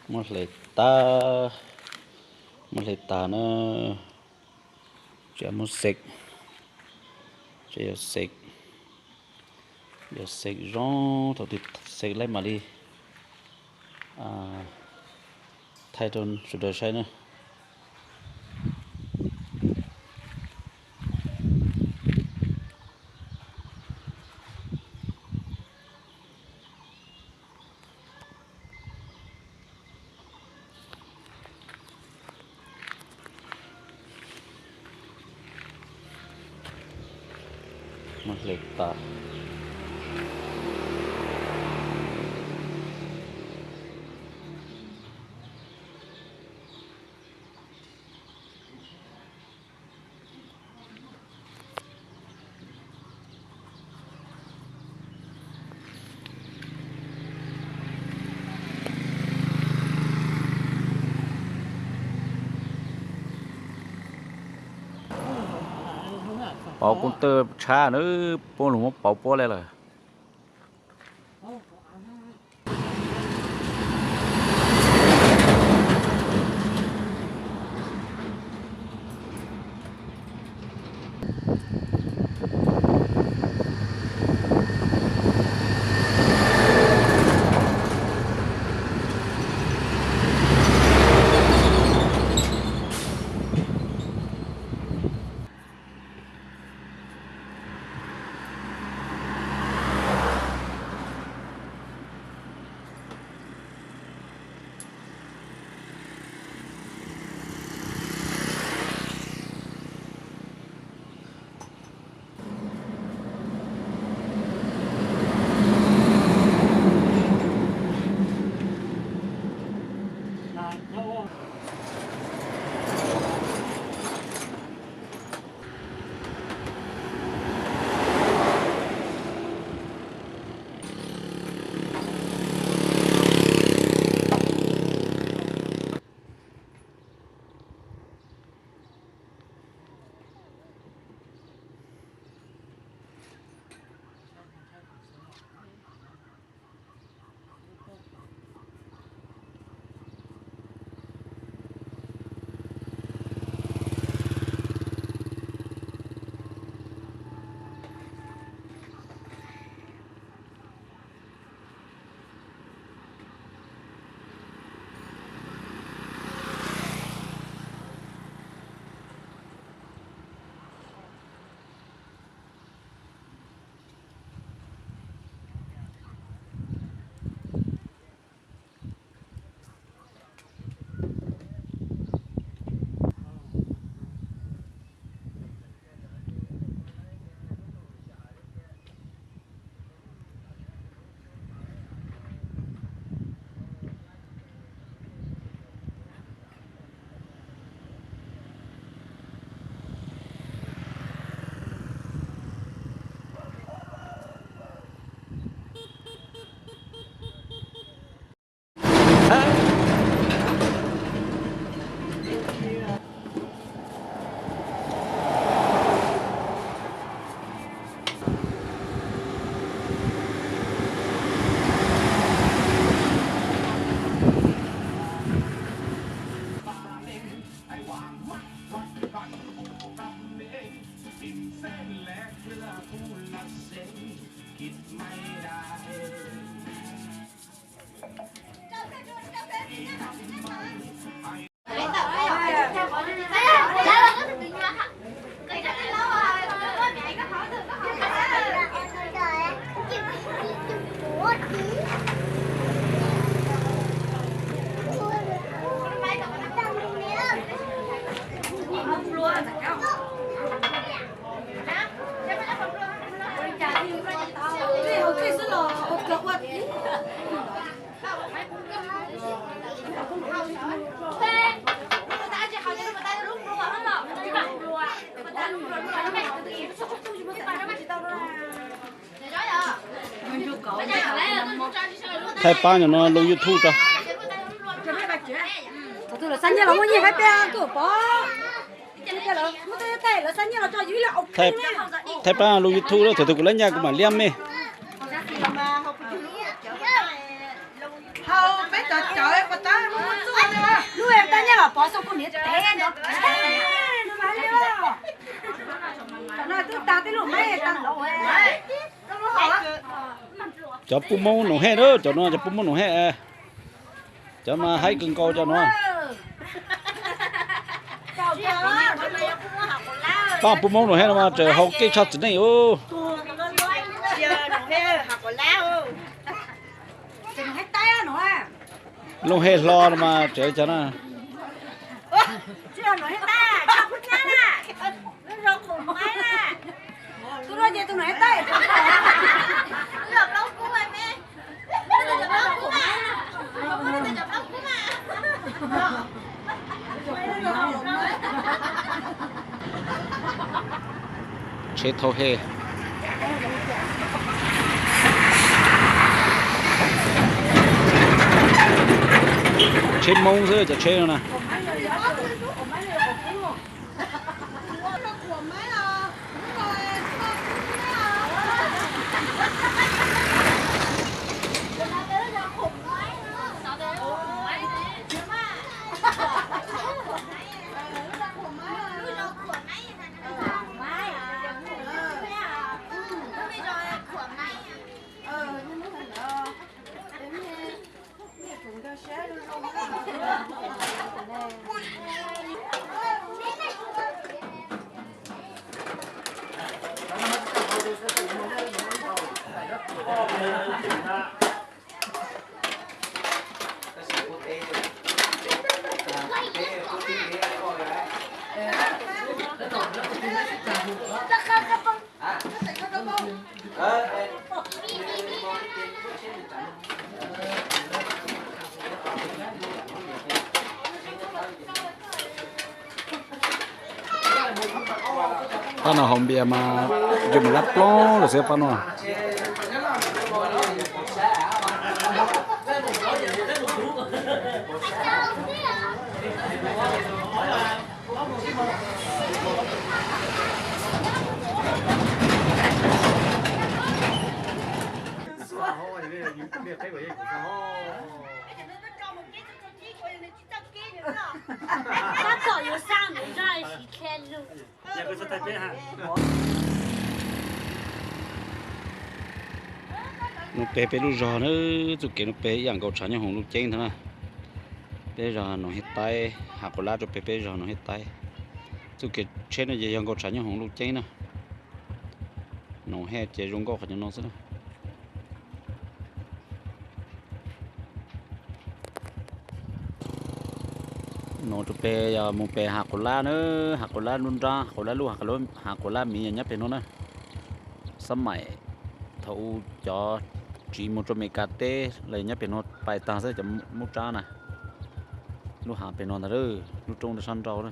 Muab hle tag, muab hle tag na. Tseem muab xev, tseem yuav xev, yuav xev zoo, thaum twg xev lawm mam li thaij rau sawv daws saib na. Muab hle tas. Pauv koos tawj tshab na, puab lug muab pauv puab le lawm. Thaij pab no lub YouTube rau. Thaum twg lawv xa nyiaj los muaj nyiaj haib peb koj pov. Thaij pab lub YouTube, thaum twg kuv lab nyaj kuv mam liab mej. Cov pub Moob Noom Hej na, cov no cov pub Moob Noom Hej. Cov mas haib kawg nkaus cov no. Pab pub Moob Noom Hej no mas tseem haus kev tshaj txiv neej ub. Noom Hej hlo no mas tseem cov na. Tsheb thauj hej. Tsheb Hmoob xwb cov tsheb no na. Pab no haus npias mas yus mus lab ploog lawm xwb pab no. Nuj Peg peb lub zog na, txuj kev nuj peg ib yam nkaus tshav nyooj hoom Luj Ceeb ntag na. Peb zog Noom Hej Taib, Hav Quav Lab rau peg peb zog Noom Hej Taib. Txuj kev tsheb no ces yog nkaus tshav nyooj hoom Luj Ceeb na. Noom Hej ces zoo nkauj qhov cov no xwb na. No rau peg yog mus peg Hav Quav Lab na, Hav Quav Lab lub nrab, Hav Quav Lab lub, Hav Quav Lab miv yog nyob peg no na. Xab maim thaum u cov tsiv mus rau Amelikas teb los yog nyob peg no pais tag xwb cov mub tsab na. Lub hav peg no ntag, lub roob ntawd sab nraud na.